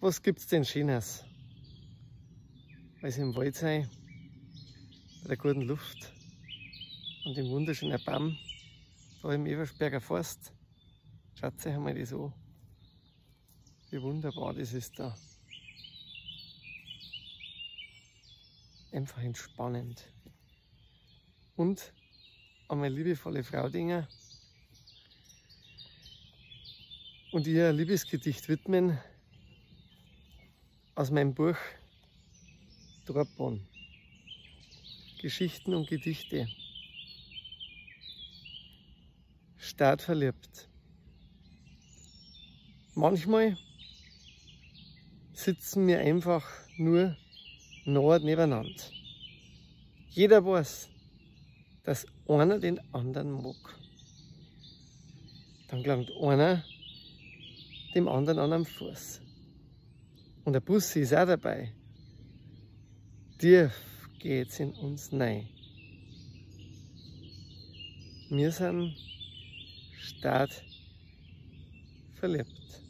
Was gibt's denn Schöneres, als im Wald sein, bei der guten Luft und dem wunderschönen Baum da im Ebersberger Forst. Schaut euch einmal das an, wie wunderbar das ist da. Einfach entspannend. Und an meine liebevolle Frau denken und ihr ein Liebesgedicht widmen aus meinem Buch Drop-On. Geschichten und Gedichte. Start verliebt. Manchmal sitzen wir einfach nur nah nebeneinander. Jeder weiß, dass einer den anderen mag. Dann gelangt einer dem anderen an am Fuß. Und der Bussi ist auch dabei. Tief geht's in uns rein. Wir sind stark verliebt.